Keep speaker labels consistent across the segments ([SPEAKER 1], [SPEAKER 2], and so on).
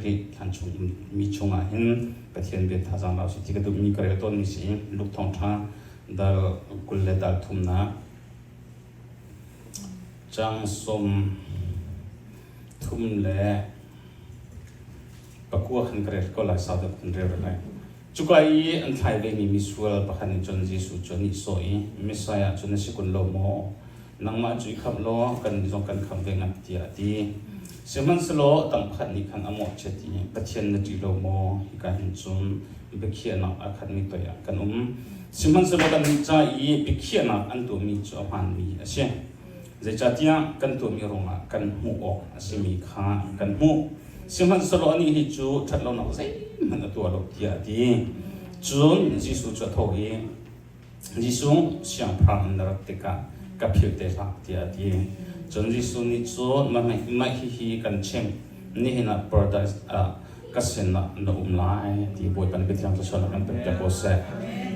[SPEAKER 1] Khrih thlan chung mi chungah hin Pathian bia thazaang la usih ti ka duhmi ka rel tawnmi si. Luke thawngṭha dal 20 le dal thumnak cang 34 khan ka rel ko lai, sau deuh kan rel lai. Cuka i an thlai vemi misual pakhat nih cun Jesuh cu a nihsawh i, Messiah cu na si kun lo maw? Nangmah cu i khamh law kannih zong kan khamh ve ngat tiah a ti. Sihmanhsehlaw dang pakhat nih khan a mawhchiat i, Pathian na ṭih lo maw? Hika hin cun biakhiahnak aa khatmi toi ah kan um. Sihmanhsehlaw kannih ca i biakhiahnak an tuahmi cu a hmaanmi a si. Zeicahtiah kan tuahmi ruangah kan hmuh awk a simi kha kan hmuh. Sihmanhsehlaw anih hi cu ṭhatlonak zeihmanh a tuah lo tiah a ti. Cun Jesuh cu a tho i, Jesuh, siangpahrang in na rat tikah ka philh te hlah tiah a ti. Cun Jesuh nih cun mah hihi kan chimh, nihin ah paradise ah ka sinah na um lai ti Bawipa nih biathiang thluachuahnak kan pek piak ko seh.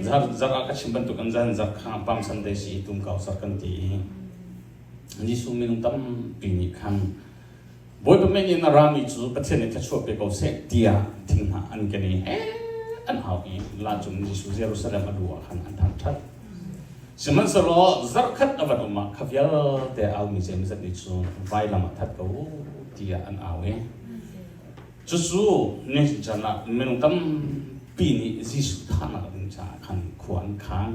[SPEAKER 1] Zarh zarh ah ka chim bantuk in zan zarh kha Palm Sunday si i tumkau zarh kan ti i Jesuh minung tampi nih khan Bawipa min in a rami cu Pathian nih thluachuah pe ko seh tiah thinghnah an ken i he an hau i la cung Jesuh Jerusalem a luh ah khan an thangṭhat. Sihmanhsehlaw zarhkhat a van um ah kha vialte aumi zeimawzat nih cun vailam ah that ko tiah an au i Cucu nihin ah minung tampi nih Jesuh thahnak ding caah khan khua an khang.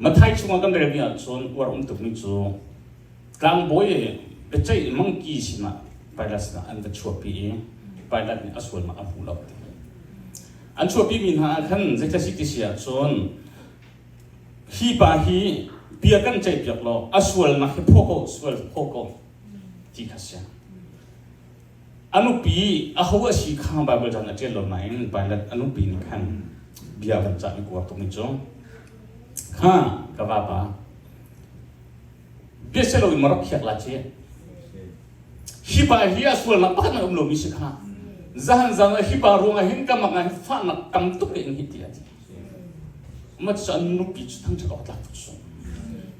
[SPEAKER 1] Matthai chungah kan relmi ahcun uar um tukmi cu tlangbawi biaceih mangki sinah Pilat sinah an va chuahpi i Pilat nih a sualnak a hmu lo ti. An chuahpimi hna ah khan zeithla ti si ahcun hi pa hi bia kan ceihpiak law a sualnak hi phaw ko sual phaw ko ti kha si. A nupi aho a si kha Baibal caan a ṭial lo nain Pilat a nupi nih khan bia kan cah i kuar tukmi cu kha ka vapa bia si loin ma rak khiak la ci hi pa hi a sualnak pakhat man um lomi si kha zahan zan ah hi pa ruangah hin ka mak ah hin fahnak tam tuk in hi ti a ti ma cu an nupi cu thangṭhat awk tlak tuk su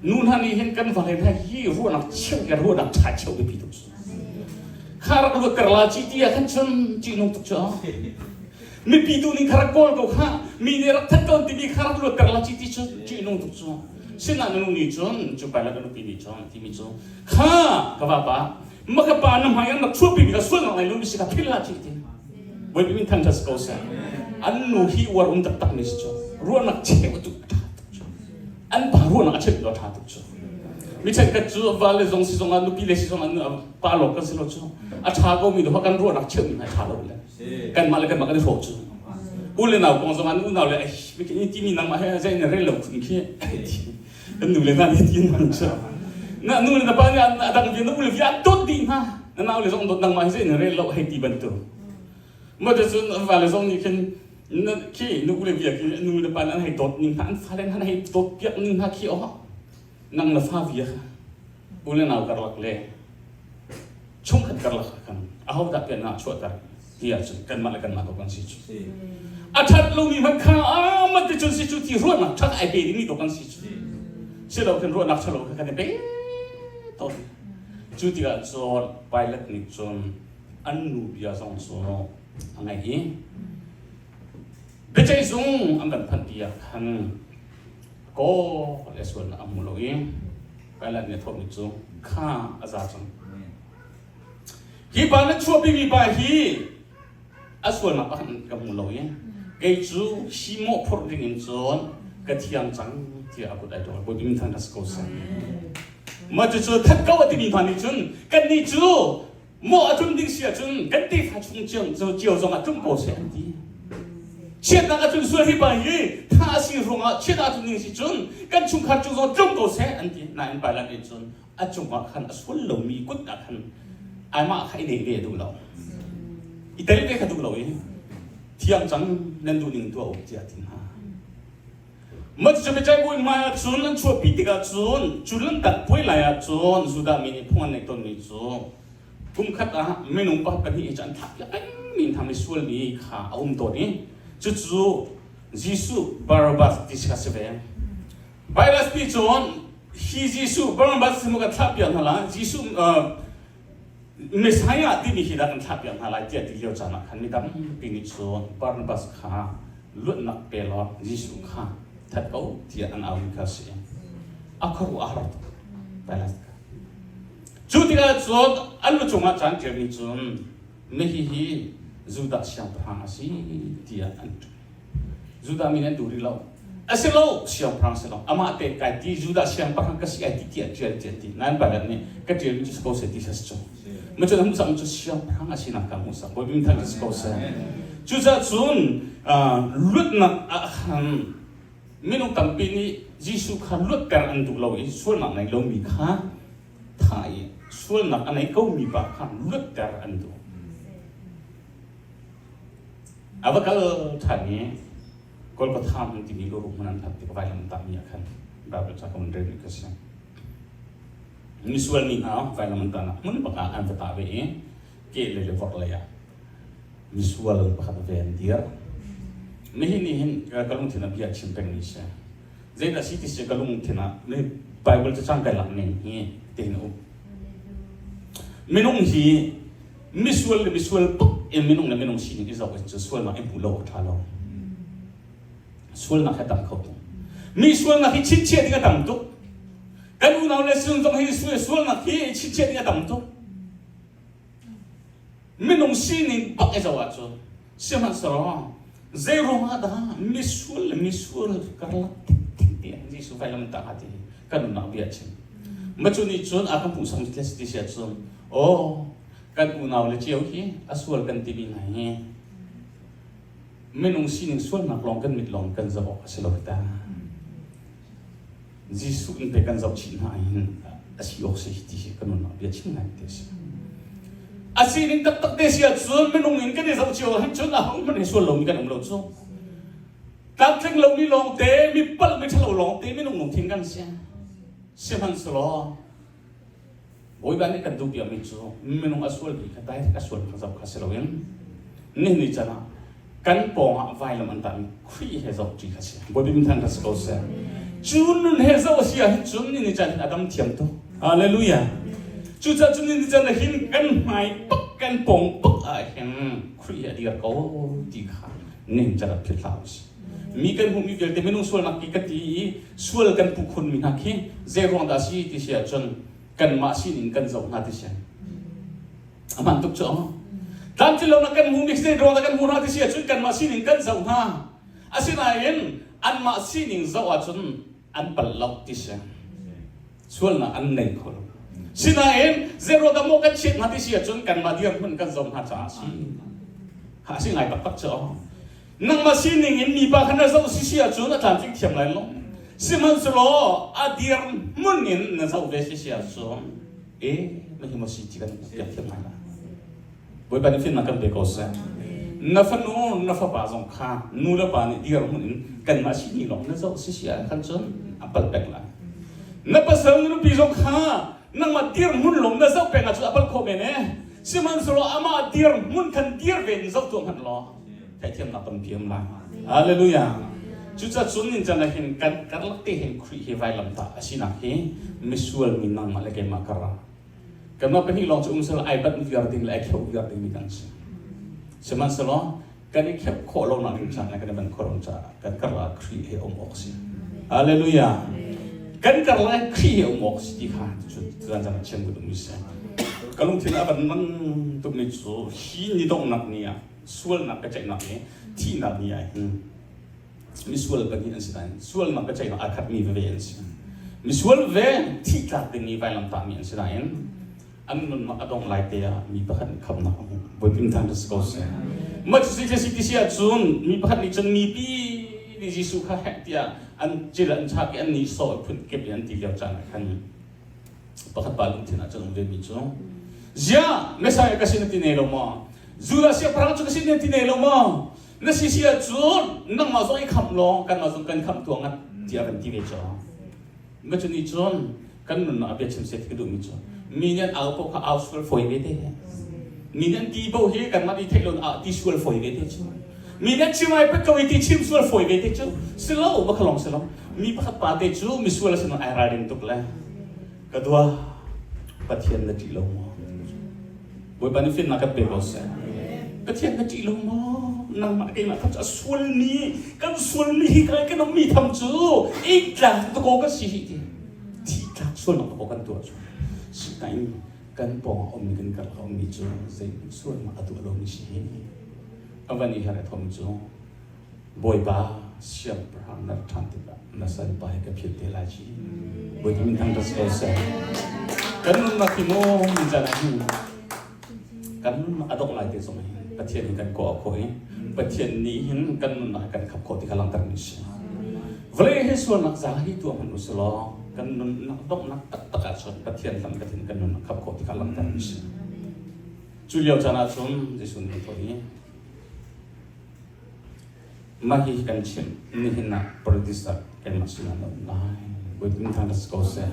[SPEAKER 1] nu hna nih hin kan vale hna hi ruahnak cheu ke ruahnak ṭha cheu biapi tuk su kha rak luat ter la ci ti ah khan cun ṭihnung tuk cu mipi tu ning kha rak kawl ko kha mi nih rak that ko timi kha rak luat ter la ci ti cu ṭihnung tuk cu sinain nu nih cun cu pilot a nupi nih cun timi cu kha ka vapa ma ka pa na hmai an rak chuahpi mi kha sualnak nei lo mi si kha philh la ci ti Bawipa min thangṭhat si ko seh. An nu hi uar um taktak mi si cu. Ruahnak cheu tu a ṭha tuk cu. An pa ruahnak a cheuh tu a ṭha tuk cu. Mi cheukhat cu va le zong si zongah nupi le si zongah pa lawng kan si lo cu. A ṭha ko mi tu kan ruahnak cheuh mi hna ṭha lo le. Kanmah le kanmah kan i hrawh cu. U le nau kong zongah unau le ai timi nangmah he zei na rel lo khun khi. Kan nu le hna nih ti an cu. Na nu le na pa nih a dang vi na u le vi an dawt dih hna. Na nau le zong dawt nangmah hi zei na rel lo hei ti bantuk. Ma cun vale zong nih khin na khi nu le bia khi nu le pa an hei dawt ning hna an fale an hei dawt piak ning hna khi oh nang na fa via kha u le nau karlak le chungkhat karlak khan aho dah pian na chuahter ti ahcun kanmah le kanmah ko kan si cu a that lomi hmanh kha a mat te cun si cu ti ruahnak ṭhat ai pe dingmi to kan si cu si lo khin ruahnak ṭhalo kha kan i pe tawn cu tikah cun Pilate nih cun an nu bia zong cu a ngaih i biaceih zung an van phanh ti ah khan kaw le sualnak a hmu lo i Pilate nih a thawhmi cu kha a za cang hi pa na chuahpimi pa hi a sualnak pakhat ka hmu lo i kei cu hi mawhphurh ding in cun ka thiang cang tiah a kut ai ṭawl Bawipa min thangṭhat si ko seh mah cucu that ko a timi hna nih cun kannih cu mawh a tlun ding si ahcun kan tefa chung cio cio zong ah tlung ko seh an ti chiatnak a tlun sual hi pa hi tha a si ruangah chiatnak a tlun ding si cun kan chungkhar cung zong tlung ko seh an ti nain Pilate nih cun a cungah khan a sual lomi kut ah khan amah kha i neh ve a duh lo i tel ve kha duh lo i thiang cang nan duh ning tuah u tiah a ti hna Mat cu biaceih bawi hmai ah cun an chuahpi tikah cun cu lanhtak puai lai ah cun Judah mi nih phung an neih tawnmi cu kum khat ah minung pakhat pahnih hi cu an thah piak pengmi hna misual mi kha a um tawn i cucu Jesuh Barabbas ti kha si ve. Barabbas nih cun hi Jesuh Barabbas hi maw kan thlah piak hna la Jesuh. Messiah timi hi dah kan thlahpiak hna lai tiah ti lio caan ah khan mi tampi nih cun Barnabas kha luatnak pe law Jesuh kha that ko tiah an aumi kha a si. A khuaruah a har tuk. Pilat kha. Cu tikah cun an lu cungah caan ṭialmi cun na hihi Judah siangpahrang a si tiah an ṭuan. Judah mi nih an duh rih lo. A si lo, siangpahrang si lo. Amah te kai ti Judah siangpahrang ka si ai ti tiah ṭial tiah ti. Nain Pilat nih ka ṭialmi cu si ko seh ti kha si cu. Ma cun hmuh cang cu siangpahrang a sinak ka hmuh sak. Bawipa min thang si ko seh. Cucaah cun luatnak ah khan minung tampi nih Jesuh kha luatter an duh lo i sualnak ngei lomi kha thah i sualnak a ngei komi pa kha luatter an duh. A va kal ṭhan i Golgotha hmun timi luruh hmun an hlat tik vailam tahmi ah khan Bible ca ka vun rel mi kha si. Misual mi hna vailam an tahnak hmun bak ah an va tah ve i kehlei le vorhlei ah misual pakhat ve an dir. Nihin ni hin ka lungthin ah bia chim pengmi si. Zeidah si ti si ka lungthin ah Bible cacang kai lak ning hi tihin a um. Minung hi misual le misual tuk in minung le minung sining i zoh in cu sualnak i hmuh lo awk ṭha lo. Sualnak hi a tam kho tuk. Mi sualnak hi chinchiah ding a tam tuk. Kan unau le sin zong hi sualnak hi chinchiah ding a tam tuk. Minung sining bak i zoh ahcun sihmanhsehlaw zei ruangah dah misual le misual karlak thing te Jesuh vailam tah hnga ti hi kan nunnak bia a chim. Macu nih cun a kan hmuhsak mi ti si ahcun aw kan unau le cio hi a sual kan timi hna hi minung sining sualnak lawng kan mit lawng kan zoh awk a si lo ta. Jesuh in pei kan zoh chih hna hin a si awk si ti hi kan nunnak bia chim ngai te si. A sining taktak te si ahcun minung in kan i zoh cio hin cun a hung hmanh hi sual lomi kan um lo cu. Tlamtling lomi lawngte, mi palh mi ṭhalo lawngte minung lungthin kan si. Sihmanhsehlaw Bawipa nih kan duh piakmi cu minung a sualmi kha direct a sual kha zoh kha si loin nihin ni can ah kan pawngah vailam an tahmi Khrih he zoh ṭi kha si. Bawipa min thang si ko seh. Cu nun he zoh a si ah hin cun nihin ni can hin a dam thiam tuk. Hallelujah. Cucaah cun nihin ni can ah hin kan hmai pak kan pawng pak ah hin Khrih hi a dir ko ti kha nihin can ah philh hlah usih. Mi kan hmuhmi vialte minung sualnak ki ka ti i sual kan puh khunmi hna khi zei ruang dah si ti si ahcun kanmah sining kan zoh hna ti si. A hman tuk cu. Tlamtlin lonak kan hmuhmi zei ruang dah kan hmuh hna ti si ahcun kanmah sining kan zoh hna. Asinain anmah sining zoh ahcun an pal lo ti si. Sualnak an nei kho lo. Sinain zei ruang dah maw kan chiat hna ti si ahcun kanmah dirhmun kan zoh hna caah a si. Ha si ngai taktak cu. Nangmah sining in mipa kha na zoh sisi ahcun a tlamtling thiam lai lo. Sihmanhsehlaw a dirhmun in na zoh ve sisi ahcun e na hi maw si ti kan piak thiam lai la. Bawipa nih fimnak kan pe ko seh. Na fanu na fapa zong kha nu le pa nih dirhmun in kanmah sining lawng na zoh sisi ah khan cun a palh peng lai. Na pasal na nupi zong kha nangmah dirhmun lawng na zoh peng ahcun a palh khawh men e. Sihmanhsehlaw amah dirhmun khan dir ve in zoh tuah hmanh law theihthiamnak tampi um lai. Hallelujah. Cucaah cun nin can ah hin kan karlak te hin Khrih hi vailamtah a sinak hi misual mi nangmah le keimah kar ah kanmah pahnih lawng cu um sel ai bat viar ding le ai kheuh viar ding mi kan si. Sihmanhsehlaw kan i kheuh khawh lo nak ding caah le kan i ban khawh lo caah kan karlak ah Khrih he um awk si. Hallelujah. Kan karlak ah Khrih he um awk si ti kha cu caan caan ah chim ka duhmi si. Ka lungthin a van man tukmi cu hi ni donghnak ni ah sualnak biaceihnak i thihnak ni ah hin misual pahnih an si nain sualnak biaceihnak aa khatmi veve an si. Misual ve thih tlak dingmi vailam tahmi an si nain an nunnak a dongh lai te ah mi pakhat nih khamhnak a hmuh. Bawipa thang si ko seh. Mah cu si ti si ahcun mi pakhat nih cun mipi nih Jesuh kha heh tiah an cil an chak i an nihsawh phun kip in an ti lio caan ah khan pakhat pa lungthin ah cun um vemi cu ziah Messiah ka si na ti ne lo maw Judah siangpahrang cu ka si na ti ne lo maw na si si ahcun nangmah zong i khamh law kanmah zong kan khamh tuah ngat tiah kan ti ve cu ma cu nih cun kan nunnak a bia chim set ka duhmi cu mi nih an au paoh kha au sual fawi ve te mi nih an ti paoh hi kanmah nih theih lo ah ti sual fawi ve te cu Mi nih chim ai pet ko i ti chim sual fawi ve te cu si lo va khalong si lo mi pakhat pa te cu misual a si ai ralring tuk le ka dua Pathian na ṭih lo maw? Bawipa nih fimnak kan pe ko seh. Pathian na ṭih lo maw? Nangmah keimah tham cu a sualmi, kan sualmi hi kai kan ummi tham cu ik tlak dakaw kan si hi ti. Thi tlak sualnak dakaw kan tuah cu. Sinain kan pawng a ummi kan karlak a ummi cu zei sualnak a tuah lomi si hi. A van i her a thom cu Bawipa siangpahrang na ṭhan tikah na salpa hi ka philh te lai ci. Bawipa min thangṭhat si ko seh. Kan nunnak hi maw nizan ah hin kan nunnak a dongh lai te zong hin Pathian hi kan kawh khawh i Pathian nih hin kan nunnak kan khap khawh ti kha langhter mi si. Vawlei hi sualnak za hi tuah hmanh usih law kan nunnak donghnak taktak ahcun Pathian lam kan kan nunnak khap khawh ti kha langhter mi si. Cu lio caan ahcun Jesuh nih a thawh i Mah hi kan chimh nihin ah paradis ah keimah sinah na um lai. Bawipa thangṭhat si ko seh.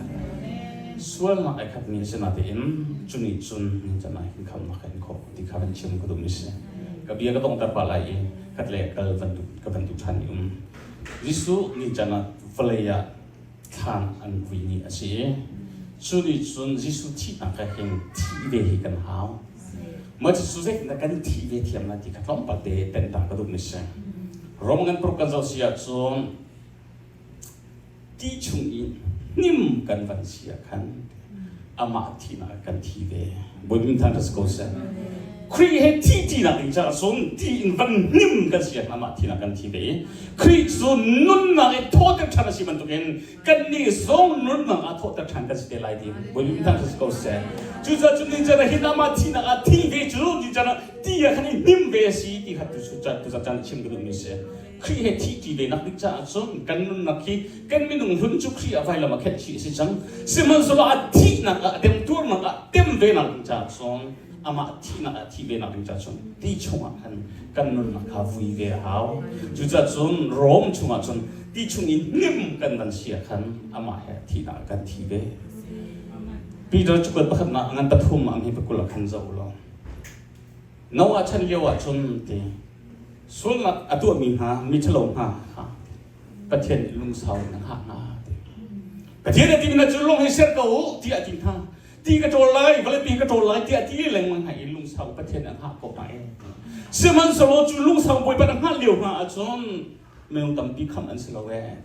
[SPEAKER 1] Sualnak ai khatmi a si natein cu nih cun nincan ah hin khamnak ka in khawh ti kha van chim ka duhmi si. Ka bia ka donghter pah lai i khat le kal van duh ka van duh ṭhan i um. Jesuh nincan ah vawlei ah thlan an vui ni a si i cu nih cun Jesuh thihnak ah hin thih ve hi kan hau. Mah cu zeitindah kan thih ve thiam lai ti kha tlawmpal te tenta ka duhmi si. Rom ngan paruk kan zoh si ahcun ti chung i hnim kan van si ah khan amah thihnak ah kan thi ve. Bawipa thang si ko seh. Khrih he thi ṭinak ding caah cun ti in van hnim kan si ah amah thihnak kan thi ve i Khrih cu nunnak i thawhter ṭhan a si bantukin kannih zong nunnak ah thawhter ṭhan kan si te lai ti Bawipa thang si ko seh. Cucaah cu ni can ah hin amah thihnak ah thi ve cu ni can ah ti ah khan i hnim ve a si ti kha tu tu caan chim ka duhmi si. Khrih he thih ṭi ve nak ding caah cun kan nunnak hi kan minung hlun cu Khrih ah vailam ah khenh chih a si cang. Sihmanhsehlaw a thihnak ah a temtuarnak ah tem ve nak ding caah cun amah thihnak ah thih ve nak ding caah cun ti chungah khan kan nunnak kha vui ve a hau. Cucaah cun Rom chungah cun ti chung in hnim kan van si ah khan amah he thihnak ah kan thi ve. Peter cakuat pakhatnak ngan pathum ah hi pakul ah khan zoh law Noah chan lio ah cun ti sualnak a tuahmi hna miṭhalo hna kha Pathian nih lungsau in a hngah hna ti. Pathian a timi hna cu lung hi ser ko u tiah a ti hna. Ti ka ṭawl lai, vawleipi ka ṭawl lai tiah ti lengmang hna i lungsau Pathian a hngah ko hna i. Sihmanhsehlaw cu lungsau Bawipa na hngah lio hna ahcun minung tampi khamh an si lo ee.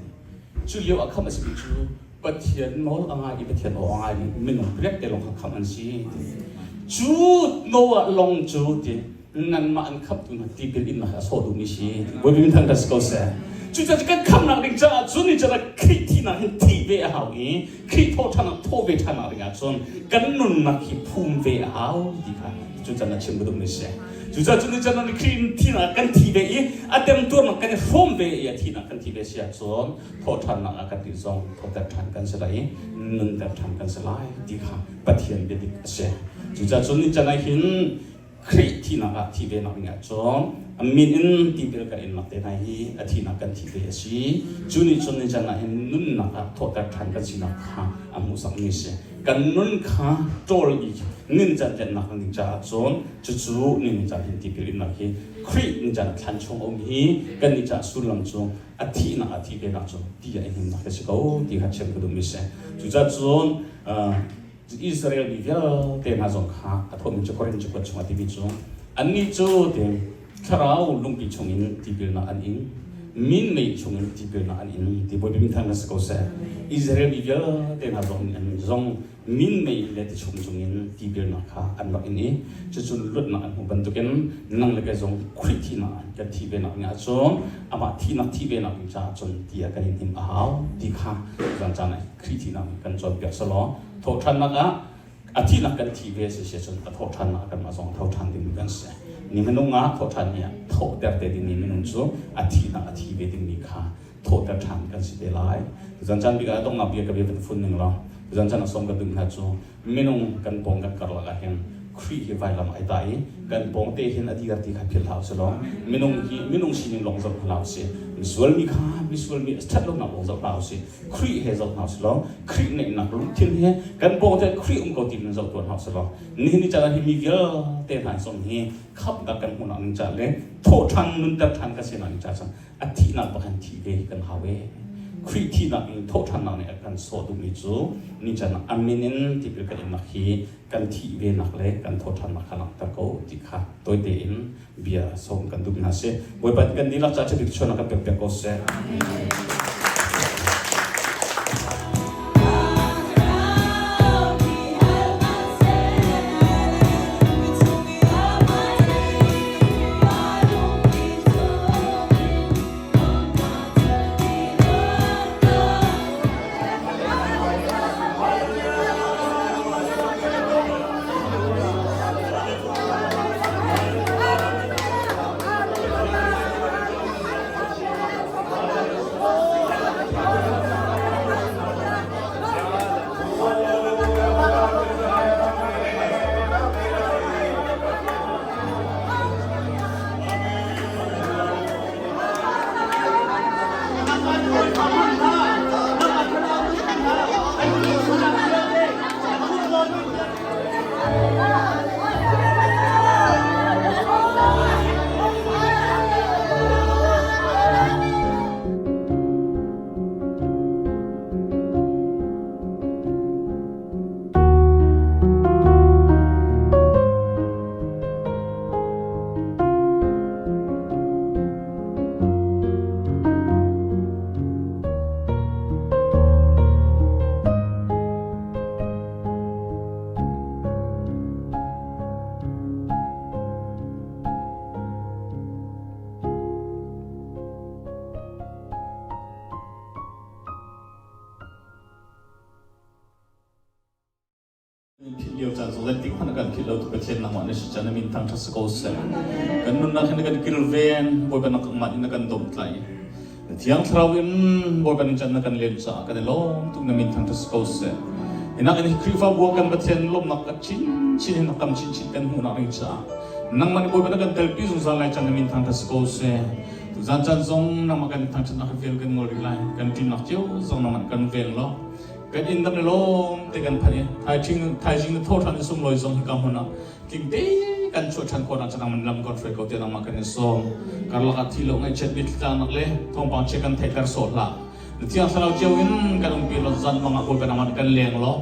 [SPEAKER 1] Cu lio ah khamh a simi cu Pathian nawl a ngai i Pathian aw a ngai mi minung riak te lawng kha khamh an si. Cu Noah lawng cu ti nanmah an khamhtu hna tipil innak a sawh duhmi si. Bawipa min thangṭhat si ko seh. Cucaah kan khamhnak ding caah cun ni cun Khrih thihnak hin thih ve a hau i Khrih thawhṭhannak thawh ve ṭhannak ding ahcun kan nunnak hi phum ve a hau ti kha cucan a chim ka duhmi si. Cucaah cun ni cun Khrih thihnak kan thi ve i a temtuarnak kan i hrawm ve i a thihnak kan thi ve si ahcun thawhṭhannak ah kan ti zong thawhter ṭhan kan si lai i nunter ṭhan kan si lai ti kha Pathian biadik a si. Cucaah cun ni can ah hin Khrih thihnak ah thi ve nak ding ahcun a min in tipil kan innak te hna hi a thihnak kan thi ve a si. Cu nih cun ni can ah hin nunnak ah thawhter ṭhan kan sinak kha a hmuhsakmi a si. Kan nun kha ṭawl i nincan tlennak ding caah cun cucu ni can hin tipil innak hi Khrih ni can thlan chung a um hi kan nih caah sullam cu a thihnak a thih ve nak cu ti ah i hnemnak a si ko ti kha chim ka duhmi a si. Cucaah cun Israel mi vialte hna zong kha a thawhmi cu Korin cakuat chungah timi cu annih cu ti thlarau lungpi chungin tipilnak an ing minmei chungin tipilnak an ing ti Bawipa min thang si ko seh. Israel mi vialte hna zong nih an zong minmei le tichung chungin tipilnak kha an rak in i cucu luatnak an hmuh bantukin nang le kei zong Khrih thihnak kan thih ve nak ning ahcun amah thihnak thih ve nak ding caah cun ti ah kan in hnim a hau ti kha zan caan ah Khrih thihnak nih kan cawnpiak selaw thawhṭhannak ah a thihnak kan thih ve si si cun a thawhṭhannak ah kanmah zong tho ṭhan dingmi kan si. Ni minung ah thawhṭhan ni ah thawhter te dingmi minung cu a thihnak a thi ve dingmi kha thawhter ṭhan kan si te lai. Tuzan caan bik ah donghnak bia ka bia van fun ning law tuzan caan a sawm kan duh hna cu minung kan pawng kan karlak ah hin Khrih hi vailam ai ta i kan pawng te hin a dir ti kha philh hlah usih law minung hi minung sining lawng zoh hlah usih misual mi kha misual mi a ṭhat lonak lawng zoh hlah usih Khrih he zoh hna usih law Khrih neihnak lungthin he kan pawng te Khrih um ko ti in zoh tuan hna usih law nihin ni caan hi mi vialte hna zong hi khamhnak kan hmuhnak ning ca le thawhṭhan nunter ṭhan kan sinak ning ca cun a thihnak bak in thih ve kan hau e. Khrih thihnak in thawhṭhannak nih a kan sawh duhmi cu nican ah a min in tipil kan innak hi kan thih venak le kan thawhṭhannak kha langhter ko ti kha tawi tein bia sawm kan duh hna si. Bawipa nih kan dihlak caah ṭhabik chuan a kan pekpiak ko seh. Philh lio caan zong zeitik hmanh kan philh lo tu Pathian nangmah na si caan na min thangṭhat si ko seh. Kan nunnak hin na kan kilven, Bawipa na kanmah in na kan domhtlai. Na Thiang Thlarau in Bawipa ning caan na kan len caah kan i lawm tuk na min thangṭhat si ko seh. Hinak in Khrihfabu ah kan Pathian lawmhnak a chinchin hin a tam chinchin kan hmuhnak ding caah nangmah nih Bawipa na kan telpi zungzal lai caan na min thangṭhat si ko seh. Tuzaan caan zong nangmah kan thangṭhatnak vel kan ngol rih lai. Kan ṭinnak cio zong nangmah kan veng law kan inn dam le lawm te kan phanh i thaizing thaizing na tho ṭhan i sunglawi zong hika hmun ah tling te kan chuah ṭhan khawh nak canang man lam kan hruai ko tiah nangmah kan i sawm. Karlak ah thi lo ngaihchiat mitthlang le thawngpang chia kan theihter sawh hlah. Na thiang thlarau cio in kan umpi law zan mang ah Bawipa nangmah kan leng law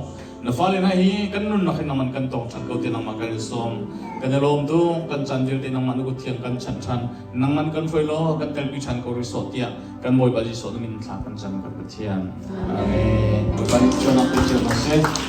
[SPEAKER 1] na fale hna hi kan nunnak hi nangmah kan tong ṭhan ko tiah nangmah kan i sawm. Kan i lawm tuk. Kan caan vialte nangmah na kut thiang kan chanh ṭhan. Nangman kan hruai law kan telpi ṭhan ko rih sawh tiah kan Bawipa Jesuh na min thla kan cam kan Pathian. Amen. Bawipa nih cio nak pe cio hna seh.